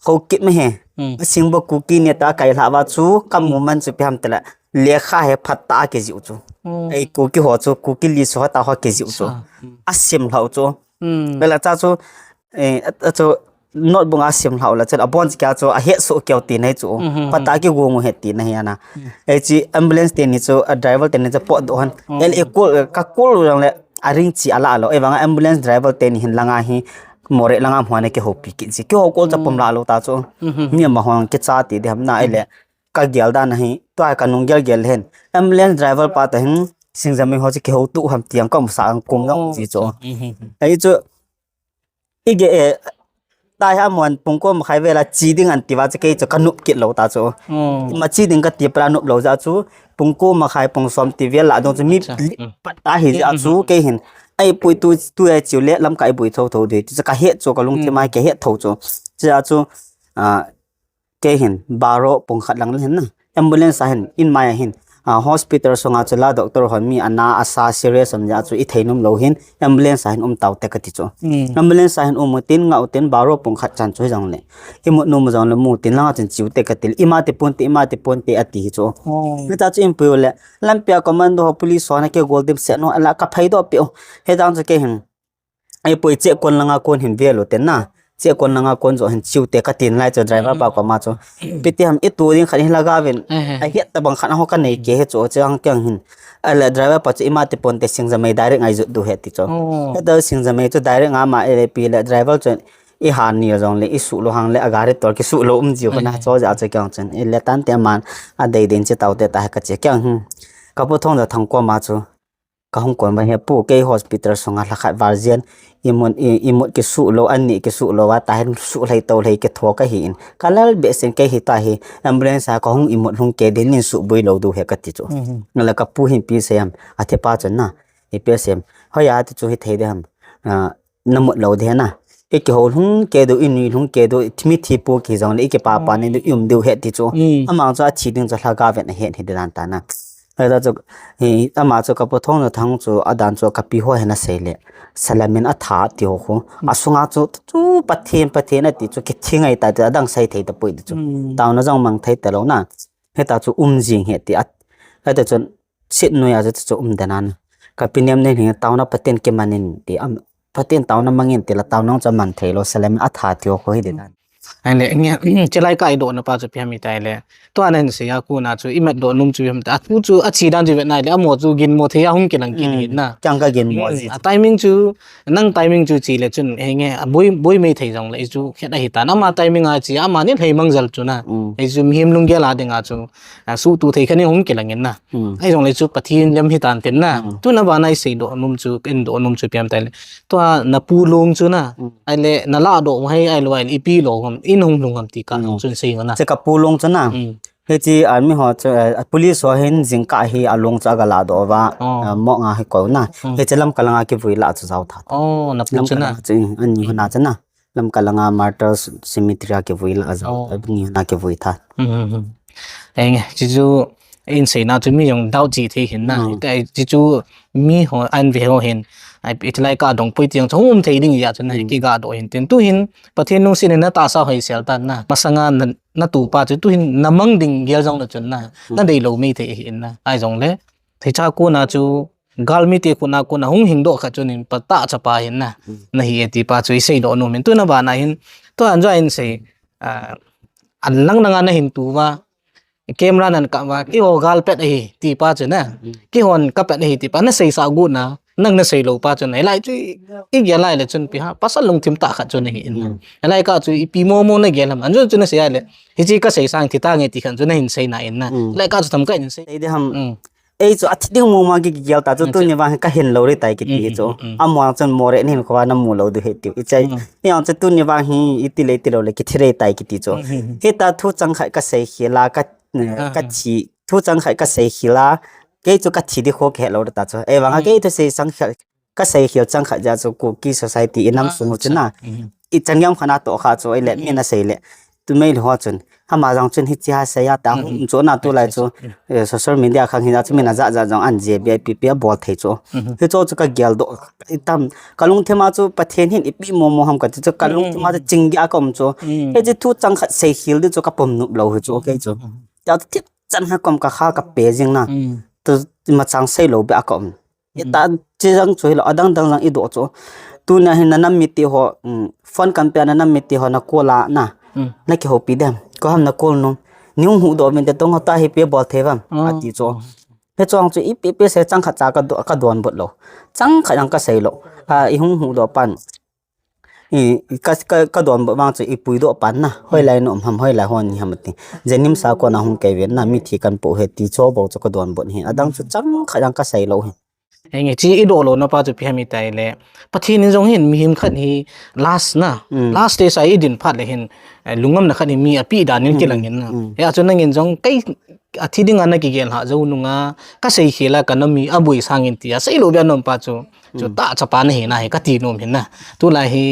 Haokip ma he. Hmm. Asing bo Kuki ni ta kai lha va chu, ka mu man chu ipi ham tile. Lekha he phat ta a kijiu chu. Hmm. Ei Kuki ho chu, Kuki li so ta ho kijiu chu. Sa. Hmm. Asim lhau chu. Hmm. Vela cha chu, eh, a, a chu, notebook a sim lhau la chu, abon kia chu, ahet so kiau ti na hi chu. Hmm, hmm, Phat ta hmm. kigong u he ti na hi ana. Hmm. Ei chi ambulance te ni chu, a driver te ni chu pot do han. Hmm. El e call, ka call u lang le, a ring chi ala lo. Ei vanga ambulance driver te ni hin langa hi, Moreh langa hmuan e kihoupi kit ji. Kihou kol cha pum la lo ta chu. Mhm. Mi ama hong kicha ti di ham na ai le. Ka gel dan ahi. Tua ka nung gel gel hen. Ambulance driver pa ta hin Singjamei ho chu kihou tu ham tiang ka um sa ang kum jong ji chu. Mhm. Ai chu. I ge e. Tai ha muan pung ko ma khai vela chi ding an ti va chu kei chu ka nup kit lo ta chu. Oh. Ma chi ding ka ti pra nup lo ja chu. Pung ko ma khai pung som ti vel la dong chu mi Acha. li Mm. pat ta hi ja chu Mhm. kei hin. Ai pui tu, tu ai chiu le lam ka ai pui tho tho de. Chu ka het chu ka lungthim Mm. ai ka het tho chu. Chu ja chu, ah, kei hin, baro pung khat lang le hin na. Ambulance a hin, in mai a hin. Ah, hospital sunga chu la doctor hon mi ana asa serious am ja chu i thei nom lo hin. Ambulance a hin um tau te ka ti chu. Mm. Ambulance a hin um u tin ngau tin baro pung khat chan chu hi jong le. I mut nom u jong le mu tin langa chun chiu te ka ti le. Ima te pon te, ima te pon te a ti hi chu. Oh. Ni ta chu in pui u le. Lampi a commando ho police ho na kigol dim se no ala ka phai do pe u. He jang chu kei hin. Ai poi che kon langa kon hin vel u te na. Che kon langa kon jo hin chiu te ka tin lai chu driver pa ko ma chu. Piti ham i tu ding khat hin la ga ven. Eh, eh. A hiat ta bang khat ho ka nei ke he chu che ang kyang hin. A le driver pa chu ima te pon te Singjamei direct ngai jut du he ti chu. Oh. He ta Singjamei chu direct nga ma e le pi le driver chu i han ni jong le i su lo hang le a gari tol ki su lo um jiu ka na Ai. cho ja chu kyang chen. I le tan te man a dei din che tau te ta he ka che kyang hin. Ka pu thong da thang ko ma chu. Ka hung kon ba he pu kei hospital sunga lha khat val jian i mut, i, i mut ki su lo, an ni ki su lo, a ta hin su hlei to hlei ki tho ka hi in. Ka lal be sen kei hi ta hi ambulance a ka hung i mut lhung ke din nin su bui lo du he ka ti chu. Mhm. Nga la ka pu hin pi se am, a the pa chun na, i pi se am. Hoi a ti chu hi thei de ham. Ah, na mut lo de na. I ki ho lhung ke du, i nui lhung ke du, i thi mi thi pu ki jong le, i ki pa pa ni du, i um du he ti chu. Mm. Amang chu a thi ding chu lha ga ven a he hi de dan ta na. Heta chu, hi, ama chu ka pu thong na thang chu, a dan chu ka pi ho hena sei le. Salamin a tha ti ho khu. A sunga chu, chu Pathen, Pathen a ti chu, ki thi ngai ta ti, a dang sai thei ta pui ti chu. Mm. Tauna jong mang thei ta lo na. Heta chu um jing he ti a. Heta chu, sit nui a chu, chu um de na na. Ka pi nem nei hing tauna Pathen ki manin ti am. Pathen tauna mangin ti la tauna chu man thei lo, Salamin a tha ti ho khu hi de na. Ai le, nge, chilai ka i do na pa chu pi ham i tai le. Tua nan se ya ku na chu i mat do num chu yam ta. A tu chu a chi dan chu vet nai le, a mo chu gin mo thei a hung kilang kin Mm. hin na. Kyang ka gin mo Mm, ji a chu. timing chu, nang timing chu chi le chun, he nge, a boi, boi mei thei jong le, i chu khet a hi ta. Na ma timing a chi, a ma ni thei mang jal chu na. Mm. I chu mi him lung gel a ding a chu, a su tu thei kha ni hung kilang in na. Mm. Ai jong le chu Pathen lem hi tan tin na. Mm. Tu na ba nai sei do num chu, in do num chu piam tai le. Tua na pu lung chu na. Mm. Ai le na la do hai ai lo ai le i pi lo ham, in hung lung ham ti ka Mm. chun sei na. Che ka pu lung chu na. Mm. He chi army ho chu, eh, police ho hin jingkah hi a lung chu a ga la do va, Oh. eh, mo nga hi ko na. Mm. He che lam ka langa ki vui la chu jau tha. Oh, na pu Lam chu ka na. langa chu, mm, ani huna chu na. Lam ka langa Martyrs Cemetery a ki vui la jau. Oh. Ani huna ki vui tha. Mm, mm, mm. Eng, chi chu in sei na chu mi jong dau chi thei hin na. Mm. Ita chi chu mi ho an ve ho hin. Ai, it lai ka dong pui tiang chu hum thei ding ya chu na Mm. ki ga do hin tin. Tu hin, Pathen lungset in na ta sa hoi sel tan na. Masanga na, na tu pa chu tu hin na mang ding gel jong na chun na. Mm. Na dei lo mi thei hin na. Ai jong le. Thei cha ku na chu gal mi te ku na ku na hung hing do kha chun in pa ta cha pa hin na. Mm. Na hi e ti pa chu i sei do nu min tu na ba na hin. Tu an jo in sei. Ah, an lang na nga na hin tu va. Camera nan ka va. Ki ho gal pet ahi ti pa chu na. Mm. Ki hon ka pet ahi ti pa na sei sa gu na. Nang na sei lo pa chu na, hilai chu i, i gel lai le chun pi ha, pasal lungthim tah khat chu na hi in. Mm. Hilai ka chu i pi mo mo na gel ham, an chu chu na sei ai le, hi chi ka sei sang thi ta nge ti khan chu na hin sei na in na. Mm. Hilai ka chu tham ka in sei. Sei de ham. Mm. Ei chu a thi ding mo ma ki gel ta chu Mm, tuni vang ka hin lo re tai ki ti Mm, chu. mm, mm. A mo ang chun mo re nin kho na mu lo du he ti. I chai. Mm. Ni ang chu tuni vang hi i ti le ti lo le ki thi re tai ki ti chu. Mm, mm, mm. Hi ta thu chang khai ka sei khi la ka, Ah, ka ah. thi, thu chang khai ka sei khi la. Kei chu ka thi di kho ke lo ta chu. Ei vang a Mm. kei thu sei sang khai ka sei khel chang khat ja chu Kuki society i nam Ah, sung u chu acha. na. Mhm. I chang yam khana to kha chu i le, Mhm. mi na sei le. tu mai le ho chun. Ama jong chun hichi ha saya ta chu na tu lai chu. Social media khang hin a chu mina ja ja jong an je bi pi pi a bol thei chu. Hi chu chu ka gel do. Tam ka lungthim a chu Pathen hin ipi mo mo ham ka chu ka lungthim a chu chinggi a ka um chu. He chi thu chang khat sei khil di chu ka pom nup lo hi chu okay chu. Ta thip chan ha kom ka kha ka pe jing na. Tu ma chang sei lo be a ka um. Ita chi jang chu hi lo adang dang jang i do chu. Tu na hin na nam mi ti ho phone kan pe na nam mi ti ho na ko la na. Na ki ho pi dem. Ko ham na ko nu. Ni hung hu do min te tong ta hi pe bol the vam. A ti chu. He chuang chu ipi pi se chang khat cha ka don bot lo. Chang khat jang ka sei lo. A i hung hu do pan. I ka ka don bot vang chu i pui do pan na. Hoi lai no ham hoi lai hon ni ham ti. Jenim sa ko na hung kai ven na mi thi kan po he ti cho bo chu ka don bot hin. Adang chu chang khat jang ka sei lo hin. Henge chi i do lo na pa chu pi ham i tai le. Pathen in jong hin mihem khat hi last na. Last stage a i din phat le hin lungam na khat hi mi a pi dan in kilang in na. He a chu nang in jong kai a thi ding a na ki gel ha jo nunga ka sei khel a ka na mi a bui sang in ti a sei lo bia nom pa chu. Chu ta cha pa na hi na hi ka ti nom hin na. Tu lai hi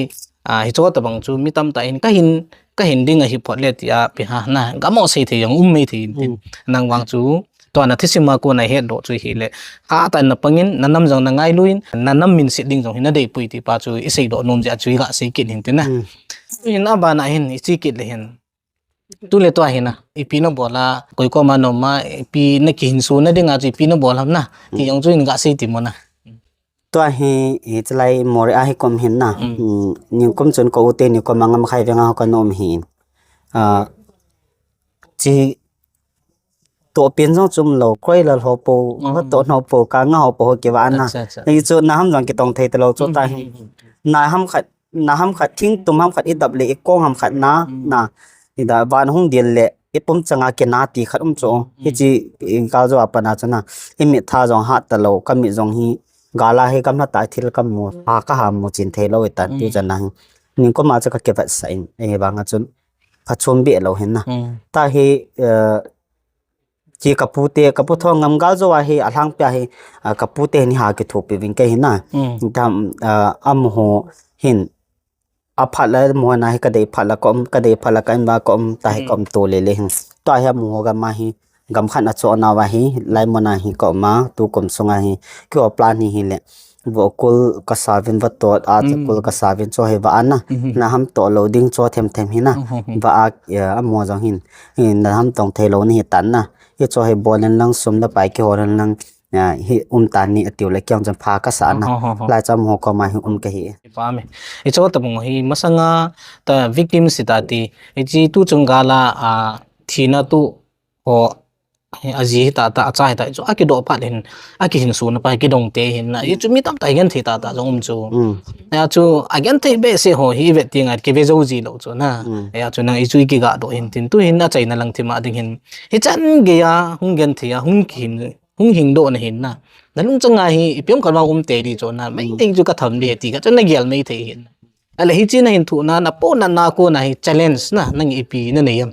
a hi cho ta bang chu mi tam ta in ka hin ka hin ding a hi phot le ti a pi ha na. Ga mo sei thei jong um mai thei in tin. Nang vang chu Tua na thisim a kona het doh chu hi le. Kha ta na pangin, na nam jong na ngailuin, na nam min sit ding jong hi na dei pui ti pa chu i sei doh nom jeh a chu i ga sei kit hin tin na. Hin a bana hin i chi kit le hin. Tu le tua hin a, i pi na bol a, koi koma nom a, i pi na kihin su na ding a chu i pi na bol ham na. Ti jong chu in ga sei ti mo na. Tua hi, hi chulai Moreh a hi kom hin na. Ni kom chun ko u te ni kom a ngam khai veng a ho ka nom hin. A, chi to pin jong chum lo, koi la ho po, to no po, ka nga ho po ho ki va na. Ni chu na ham jong ki tong thei te lo chu ta hi. Na ham khat, na ham khat thing tum ham khat i dap le i kong ham khat na, na. I da van hung dil le i pum changa ki na ti khat um chu. Hi chi i ka jo a pa na chu na. I mit tha jong ha ta lo, ka mit jong hi. Gala hi kam na ta thil kam mu, ha ka ha mu chin thei lo i tan ti chan na hi. Ni kom a chu ka ki vat sa in, e vang a chun. Ka chum be lo hin na. Ta hi, eh, Chi ka pu te, ka pu thong ngam gal jo a hi, a lhang pia hi, a, ka pu te ni ha ki thupi ving ke hi na. Tam, a, a mu ho hin, a phat la mu na hi ka dei phat la kom, ka dei phat la ka in ba kom, ta hi kom to le le hin. Ta hi a mu ho gam a hi, gam khan a cho na wa hi, lai mu na hi kom a, tu kom sunga hi, ki o plan hi hi le. Vo kul ka savin va tot a, cha kul ka savin cho hi va an na. Na ham to lo ding cho them them hi na. Va a, a mo jong hin. Hin na ham tong thei lo ni hi tan na. Hi cho hi bol in lang sum la pai ki hol in lang, hi um tan ni a tiu le kiang chan pha ka sa na. Lai cha mo ko ma hi um ka hi. Pa me. Hi cho ta mo hi masanga ta victim si ta ti. Hi chi tu chung gala a thina tu ho a ji hi ta ta, a cha hi ta, chu a ki do phat hin, a ki hin su na pa, ki dong te hin na, i chu mi tam ta hi gen thei ta ta jong um chu. Ya chu, a gen thei be se ho hi vet ti ngat ki ve jo ji lo chu na. Ya chu nang i chu i ki ga do hin tin, tu hin a chai na lang thi ma ding hin. Hi chan ge ya, hung gen thei ya, hung ki hin, hung hing do na hin na. Na lung chang a hi, i piom ka ma um te di chu na, mai te chu ka tham di ti ka chu na gel mai thei hin. Ale hi chi na hin thu na, na po na na ko na hi challenge na, nang ipi na nei am.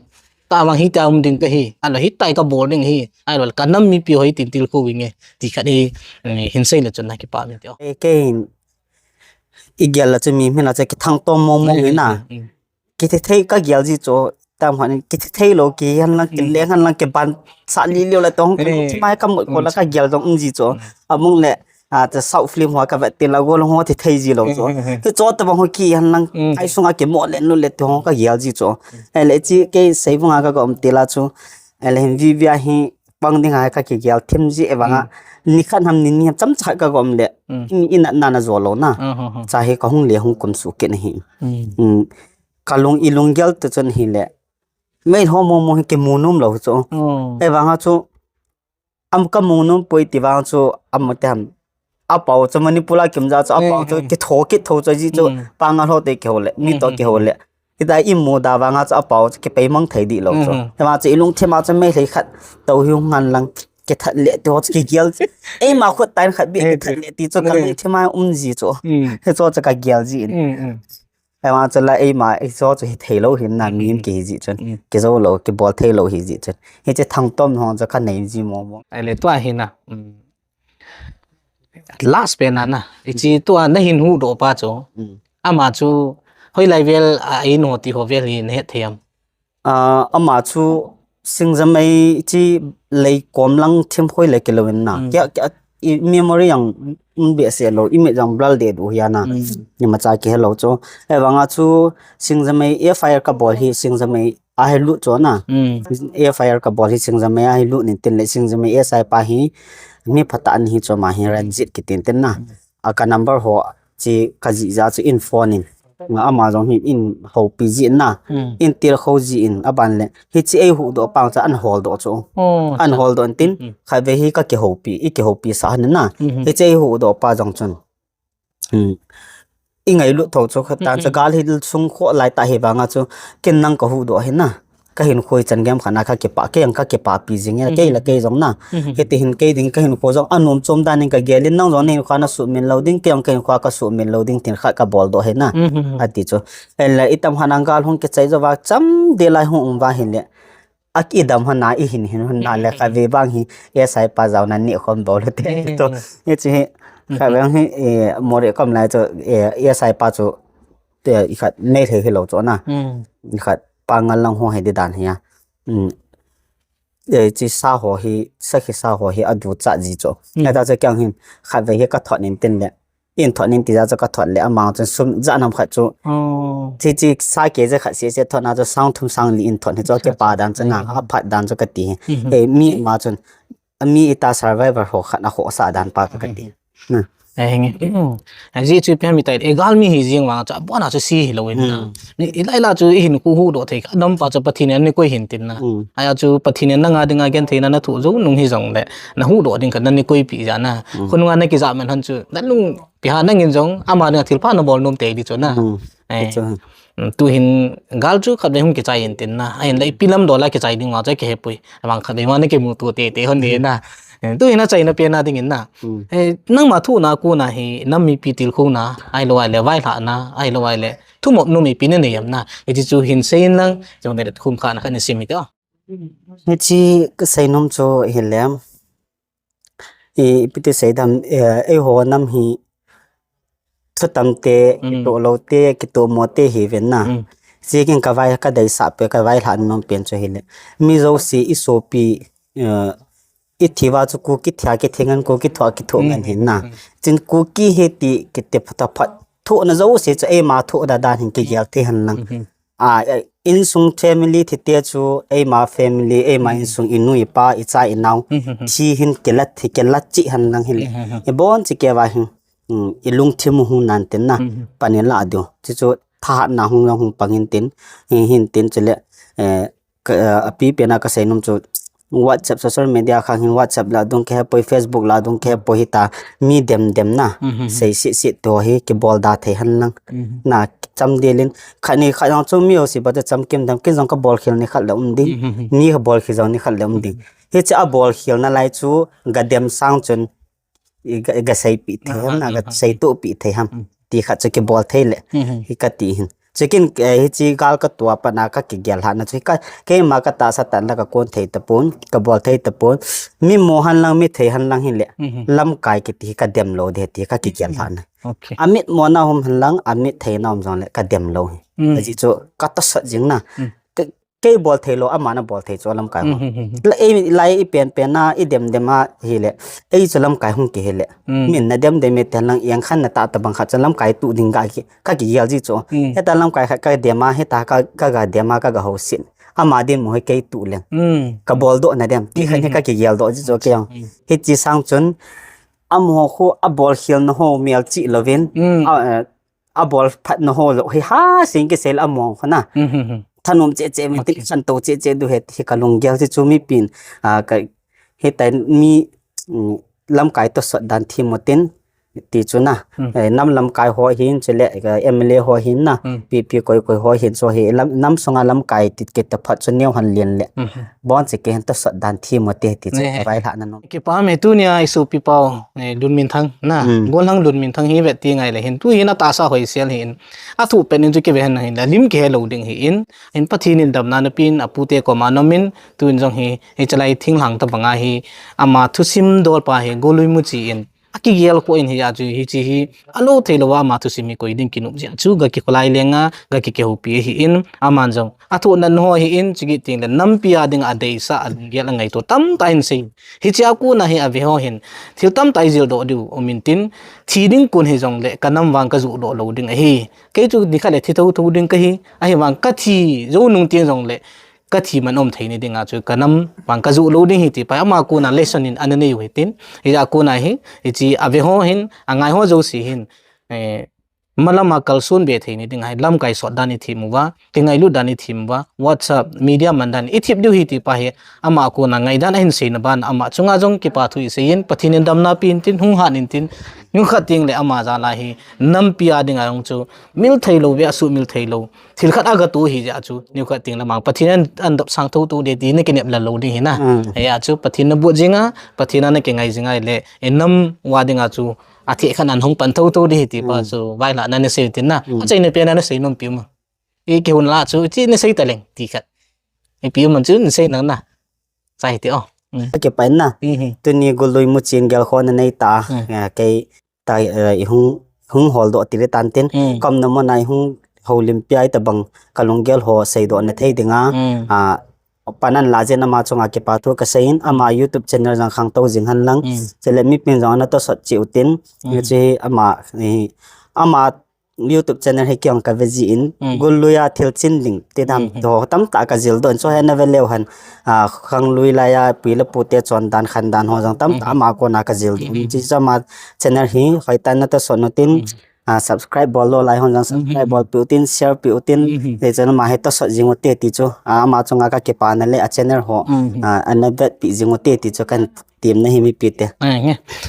Ta vang hi ta um ding ka hi, ale hi tai ka bol ding hi, ale ka nam mi pi hoi tin til ko wing e, ti khat hi, eh, hin sei le chun na ki pa mi ti o. E ke hin, i gel la chu mi, mi na chu ki thang tom mo mo hi na. Ki the thei ka gel ji chu, tam han ki the thei lo ki han lang, ki leng han lang, ki ban sa li liu la tong, ki mai ka mut ko la ka gel jong um ji chu. A mung le, a, ta South film ho ka vet tin la gol ho thi thei ji lo chu. Hi cho ta bang ho ki han lang, ai sunga ki mo len lo le to ho ka gel ji chu. Ele chi ke sei vunga ka gom ti la chu. Ele hin vi vi a hi pang ding a ka ki gel thim ji e vanga. Ni khan ham ni ni ham cham cha ka gom le. Ni ina na na jo lo na. Cha hi ka hung le hung kum su ke na hi. Ka lung i lung gel te chun hi le. Mei ho mo mo hi ki mu num lo chu. E vanga chu. Am ka mu num poi ti vang chu am te ham. A pau chu Manipur a kim ja chu a pau chu ki tho ki tho chu ji chu pa nga ho te ki ho le. Mi to ki ho le. Ita i mu da vanga chu a pau chu ki pei mang thei di lo chu. Te ma chu i lung the ma chu mei lei khat. To hi ngan lang ki that le ti ho chu ki gel. Ei ma khut tain khat bi ki that le ti chu ka lung the ma um ji chu. He chu chu ka gel ji in. Ai ma chu la ei ma, ei cho chu hi thei lo hin na mi in ki hi ji chun. Ki zo lo, ki bol thei lo hi ji chun. Hi che thang tom hong chu ka nei ji mo mo. Ai le tua hi na. Last pe na na. I chi tua na hin hu do pa chu. Ama chu hoi lai vel a ei no ti ho vel hi ne thei am. Ah, ama chu Singjamei chi lei kom lang thim khoi le kilou in na. Mm. Kia, kia, i memory jong um behseh lou, i mit jong blur deh du hi a na. Mm. Imacha kihe lou chu. Ahivanga chu Singjamei F I R ka bol hi Singjamei a hi lut chu na. Mm. F I R ka bol hi Singjamei a hi lut in tin le Singjamei S I pa hi mi phatah ahi chu ama hi Ranjit kiti in tin na. Mm. A ka number ho chi ka jih jeh a chu in phone in. Nga ama jong hi in houpi jin na. Mm. In tilkhou jin aban le. Hichi ei huhdoh pa chu an holdoh chu. Oh, an holdoh in tin. Mm. Khatvei hi ka kihoupi, i kihoupi sah in na. Mm-hmm. Hichi ei huhdoh pa jong chun. Hmm. I ngailut tho chu khat tan chu gal hi sung kho lai ta hi vanga chu ken nang ka huhdoh hi na. Ka hinkho chan gei khat na ka kipah, kei jong ka kipah pi jing e, kei le kei jong na. Mhm. Hiti hin kei ding ka hinkho jong anom chom dan in ka gel in nang jong na hinkho na suhmil lou ding, kei jong ka hinkho ka suhmil lou ding tin khat ka boldoh hi na. Mhm. Ati chu. Ahile itam khat na gal hung kichai jou va cham deh lai hung um va hile. A kidam hon na, i hin hin hon na le, khatvei vang hi S I pa jao na ni khom bol te to. Hichi hi khatvei hi, eh, Moreh kom lai chu, eh, S I pa chu te i khat nei thei hi lou chu na. Mm. I khat pangal lang ho hi di dan hi a. Mm. Eh, chi sa ho hi, sakhi sa ho hi a du cha ji chu. Mm. Heta chu kei jong hin khatvei hi ka thot in tin le. In thot in ti jeh a chu ka thot le ama chun sum ja nam khat chu. Oh. Chi chi sa kg khat seh seh thot na chu sang thum sang li in thot hi chu. Acha, kipa dan chu na, a phat dan chu ka ti hi. Mhm. Eh, mi ama chun, mi ita survivor ho khat na ho sa dan pa ka ti. Mhm. Na. Eh, hinge. Hmm. Eh, ji chu pian mi tai, eh, gal mi hi jing vang chu, abon a chu si hi lou in na. Hmm. Ni, i lai la chu i hinkho huhdoh thei kha, nam pa chu Pathen in ni koi hin tin na. Hmm. Ahi a chu Pathen in nanga dinga genthei na na thoh jou nung hi jong le, na huhdoh ding kha na ni koipi jeh a na. Hmm. Khonunga na kija man hon chu, na lung Pi ha nangin jong, ama dinga thil pha na bol nom tei di chu na. Hmm. Eh. Chu. Hmm, tu hin gal chu khatvei hung kichai in tin na. Ahin le ipi lam dol a kichai ding ma chu kihe poi. Vang khatvei ma na kimu tu tei tei hon di na. Eh, tu hin a chaina pen na ding in na. Hmm. Eh, nangma thohna kona hi, nam mipi tilkhouna, ahilou ahile vaihlah na, ahilou ahile thumop nom ipi na nei em na. Hiti chu hin sei in lang, jong le khum kha na khat ni sim i ta. Hichi ka sei nom chu hi lem. I, ipi ti sei dam, eh, eiho nam hi thutam te, mm, kitoh lou te, kitoh mo te hi ven na. Mm. Hichi kin ka vai, ka deisah pe, ka vaihlah nom pen chu hi le. Mi jouse i sopi, eh, i thi va chu Kuki thi a kithi ngen, Kuki thoh a kithoh ngen hin na. Mm. Chin Kuki hi ti kiti phat a phat. Thohna jouse chu eima thoh da dan hin kigel thei hen lang. Mm-hmm. A, eh, insung family thi te chu, eima family, eima, mm, insung i nu, i pa, i cha, i nao, mm-hmm, thi hin kilat, thi kilat chih hen lang hin. Mm-hmm. I bon chi ke va hin, mm, i lungthim u hung nan tin na, mm-hmm, pan i la diu. Chi chu thahatna hung lang hung pang in tin, hi hin tin chu le, eh, ka, eh, api pen a ka sei nom chu, WhatsApp, social media khang hin WhatsApp la dung kihe poi, Facebook la dung kihe poi hita, mi dem dem na, mhm, sei sit sit to hi kibol da thei hen lang. Mhm. Na cham dil in, khat ni khat jong chu mi jouse ba chu cham kim dem, kin jong ka bol khel ni khat le um ding, mhm, ni ka bol khel jong ni khat le um ding. Hichi a bol khel na lai chu ga dem sang chun, i ga, i ga seipi thei ham, aha, na ga, aha, seitohpi thei ham. Mm. Ti khat chu kibol thei le. Mhm. Hi ka ti hin. Chukin, eh, hichi gal ka tua pat na ka kigel lhah na chu. Hi ka, keima ka tahsa tah in la ka kon thei tapon, ka bol thei tapon. Mi mo hen lang, mi thei hen lang hi le. Mhm. Lamkai kiti hi ka dem lou ding ti ka kigel lhah na. Mhm. Okay. A mit mo na um hen lang, a mit thei na um jong le ka dem lou hi. Mm. Ajeh chu ka tosot jing na. Mm. Ka, kei bol thei lou, ama na bol thei chu lamkai ho. Hmm, hmm, hmm, hmm. La, ei, lai i pen pen na, i dem dem a hi le. Ei chu lamkai hung ki hi le. Hmm. Min na dem dem i ten lang iang khan na ta ta bang khat chu lamkai tu ding ga ki, ka kigel ji chu. Hmm. Heta lamkai khat ka dem a, heta ka, ka ga dem a, ka ga ho sin. Ama dem mo hi kei tu leng. Hmm. Ka bol doh na dem. Ti khan hi, hmm, ka kigel doh ji chu kei jong. Hmm. Hichi sang chun, amaho khu a bol khel na ho mel chi louvin. Hmm. A, eh, a bol phat na ho lou hi ha sing kisei le a mong kho na. Mhm, mhm. Thanom che che mi tin, okay, santo che che du he ti hi ka lunggel ti chu mi pin, a, ka, hitai mi, mm, lamkai tosot dan thi mo tin ti chu na. Mm. Eh, nam lamkai ho hin chu le, ka M L A ho hin na. Mm. P P koi koi ho hin chu hi lam, nam sunga lamkai ti kit ta phat chu neo han lien le. Mhm. Bon che ke hin tosot dan thi mo te ti chu, ne, ka vaihlah na nom. Kipah e tunia i sopi pau, eh, Lunminthang na. Hmm. Golhang Lunminthang hi vet ti ngai le hin. Tu hin a tahsa hoisel hin. A thu pen in chu kive hen hin la lim kihe lou ding hin. Hin Pathen in damna na pen a pute koma nom in. Tu in jong hi, hi chalai thinglhang ta banga hi. Ama thusim dol pa hi, Golui Muchi in. akigel kho in hijeh chun hiche hi alou thei louva ama thusim hi koi ding kinop jeh chun gakikholai lenga gakikihoupi ahin, aman jong athoh nan ho ahin, chukit tengle nampi a dinga adeisah, alunggel, angaito tamtah ahin sei. Hichea kona hi aveho hin thil tamtah ijildoh diu um intin, thi ding kon hijongle kanam vang kajoh doh lou ding ahi. Kei chu nikhat le thi thouthou ding kahi, ahivang kathi jou nung teng jongle kathi man um theina dinga chu kanam vang kajoh lou ding ahi ti pa ama kona lesson in ana neiu hitin. Hijeh a kona hi hiche aveho hin, angaiho jouse hin, eh, malama kalson be theina dinga hi lamkai sot dan ithem uva, kingailut dan ithem uva, WhatsApp, media man dan ithep diu ahi ti pa hi ama kona ngaidan ahin seina ban ama chunga jong kipa thu iseiyin, Pathen in damna pe intin, hung hat intin, nikhat tengle ama jal a hi nampi a dinga jong chu mil theilou, ve asuhmil theilou thil khat agatoh ahijeh chun nikhat tengle mang Pathen in adopsang thouthou ding ti nakinep lal lou ding ahina. Hijeh chun Pathen naboh jinga, Pathen a nakingai jinga ahile, inam uva dinga chu atheh khat nan hung pan thouthou ding ahi ti pa chu vailhahna nasei tin na. Achaina pen a nasei nompi um a? Ikihon lah chu hiche nasei taleng ti khat ipi um am chu nasei nang na. Chai ti o. Akipah in na. Tuni Gollui Muchi in gelkhohna neita, kei ta, ihung holdoh tile tan tin, kaumna muna ihung houlimpi a itobang kalunggel ho seidohna thei dinga pan anlah jeh in ama chunga kipa thu kasei in, ama YouTube channel jong khangtou jing hen lang, chule mipin jong ana tosot cheh utin, hiche ama, ama YouTube channel hi kei jong kave jin, Gollui a thil chin ding ti dan ho tamtah kajildoh in, chu hi nave leu hen, khanglui laiya pi le pute chondan khandan ho jong tamtah ama kona kajildoh in, hiche chu ama channel hi hoitah in natosot utin, subscribe bol lou lai hon jong subscribe bolpeh utin, share peh utin, hichun ama hi tosot jing ute ti chu, ama chunga kakipana le a channel ho ana vetpeh jing ute ti chu kahin temna ahi mipite.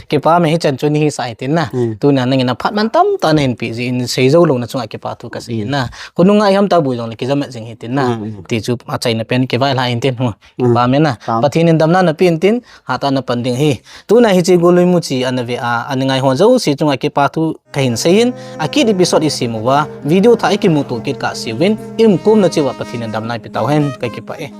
Kipa me, hichan chu nahisah hitin na. Tuna nangin aphat man tamtah nahinpeh jeh in seijou louna chunga kipa thu kasei in na. Khonunga iham taboi jongle kijamet jing hitin na. Ti chu achaina pen kivailhah intin. Kipa me na. Pathen in damna napeh intin, hatah a napan ding ahi. Tuna hiche Gollui Muchi ana ve a, ana ngai ho jouse chunga kipa thu kahin sei in, akit episode isem uva video thah ikimuto kit kahseuvin, iumkomna cheh uva Pathen in damna eipe tauhen, kakipah e.